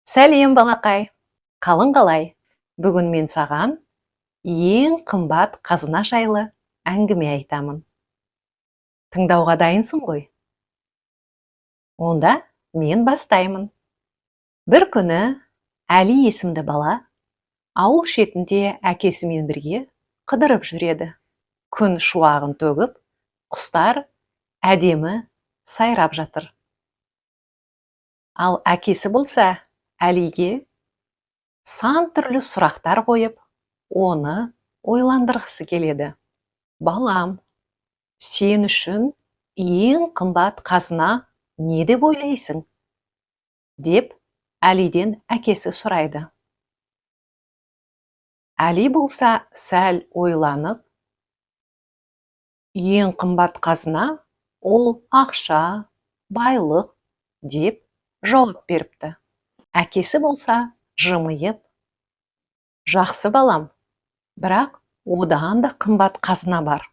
Сәлем, балақай! Қалың қалай? Бүгін мен саған ең қымбат қазына жайлы әңгіме айтамын. Тыңдауға дайынсың ғой? Онда мен бастаймын. Бір күні Әли есімді бала ауыл шетінде әкесімен бірге қыдырып жүреді. Күн шуағын төгіп, құстар әдемі сайрап жатыр. Ал әкесі болса, Әлиге сан түрлі сұрақтар қойып, оны ойландырғысы келеді. Балам, сен үшін ең қымбат қазына не деп ойлайсың? Деп Әлиден әкесі сұрайды. Әли болса, сәл ойланып, ең қымбат қазына ол ақша, байлық деп жауап беріпті. Әкесі болса, жымиып, жақсы, балам, бірақ одан да қымбат қазына бар,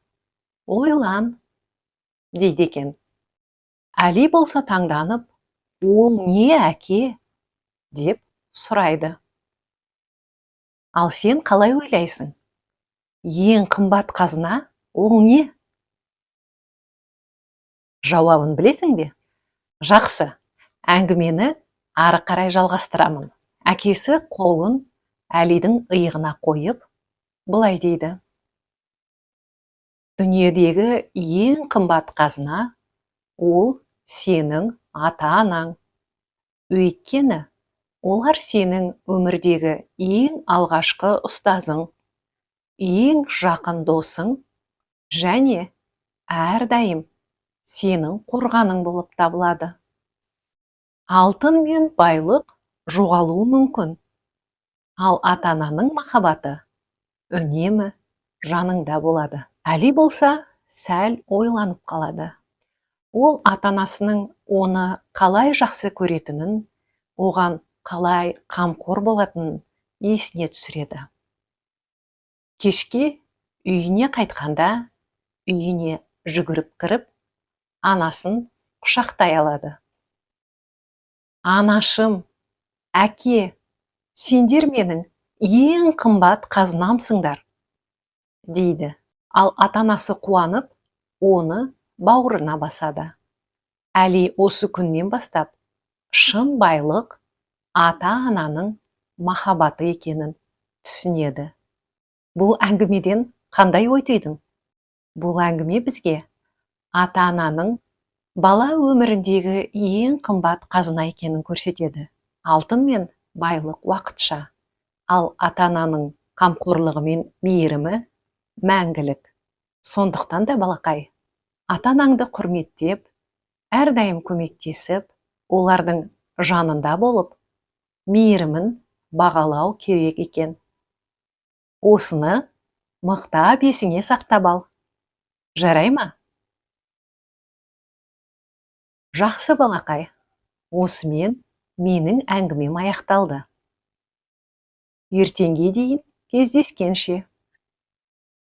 ойлан, дейді екен. Әли болса, таңданып, ол не, әке? Деп сұрайды. Ал сен қалай ойлайсың, ең қымбат қазына ол не? Жауабын білесің бе? Жақсы, әңгімені ары қарай жалғастырамын. Әкесі қолын Әлидің иығына қойып, былай дейді: дүниедегі ең қымбат қазына ол сенің ата-анаң, өйткені олар сенің өмірдегі ең алғашқы ұстазың, ең жақын досың және әрдайым сенің қорғаның болып табылады. Алтын мен байлық жоғалуы мүмкін, ал ата-ананың махаббаты үнемі жаныңда болады. Әли болса, сәл ойланып қалады. Ол ата-анасының оны қалай жақсы көретінін, оған қалай қамқор болатынын есіне түсіреді. Кешке үйіне қайтқанда, үйіне жүгіріп кіріп, анасын құшақтай алады. Анашым, әке, сендер менің ең қымбат қазынамсыңдар, дейді. Ал ата-анасы қуанып, оны бауырына басады. Әли осы күннен бастап шын байлық ата-ананың махаббаты екенін түсінеді. Бұл әңгімеден қандай ой түйдің? Бұл әңгіме бізге ата-ананың бала өміріндегі ең қымбат қазына екенін көрсетеді. Алтын мен байлық уақытша, ал ата-ананың қамқорлығы мен мейірімі мәңгілік. Сондықтан да, балақай, ата-анаңды құрметтеп, әрдайым көмектесіп, олардың жанында болып, мейірімін бағалау керек екен. Осыны мықтап есіңе сақтап ал, жарай ма? Жақсы, балақай, осымен менің әңгімем аяқталды. Ертеңге дейін кездескенше!